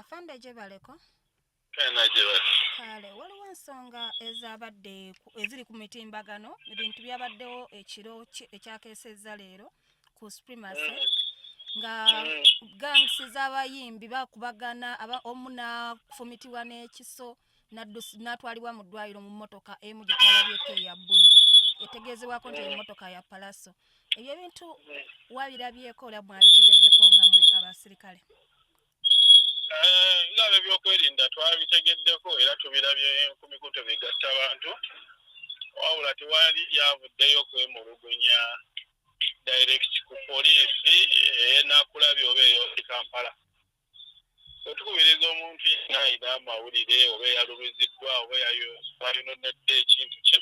Afande, gyebaleko. Kale, gyebale. Kale, waliwo ensonga ezabadde eziri ku mitimbagano, ebintu byabaddewo ekiro ekyakeesezza leero ku Supremacy nga gangs z'abayimbi bakubagana, omu n'afumitibwa n'ekiso n'atwalibwa mu ddwaliro mu mmotoka emu gye twalabyeko eya bbulu, etegeezebwako nti emmotoka ya Pallaso. Ebyo ebintu wabirabyeko era mwabitegeddeko nga mmwe abasirikale? Nga ab'ebyokwerinda twabitegeddeko era tubirabye ku mikutu migatta abantu, wabula tewali yavuddeyo kwemulugunya direct ku poliisi enakulabye oba eyo e Kampala. Wetukubiriza omuntu yenna alina amawulire oba eyalumiziddwa oba bayononedde ekintu kye,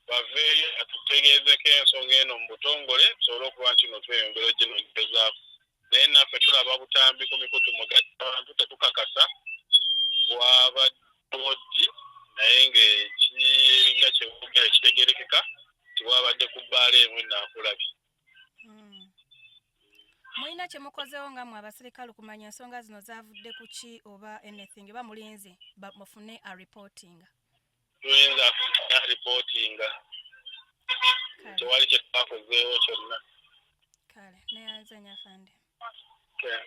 baveeyo atutegeezeko ensonga eno mu butongole, tusobole okuba nti no tweyongera oginoonyerezaako. Naye naffe tulaba butambi ku mikutu mugatta abantu, tetukakasa bwabaddewo ddi, naye ng'ekiringa kyewogera ekitegerekeka tibwabadde ku bbaala emu enaakulabye. Mulina kye mukozeewo nga mmwe abasirikale okumanya ensonga zino zavudde ku ki oba anything, oba mulinze mufune a reportinga? Tuyinza reportinga. Tewali kye twakozeewo kyonna. Kale, neyanze nnyo, afande. Okay.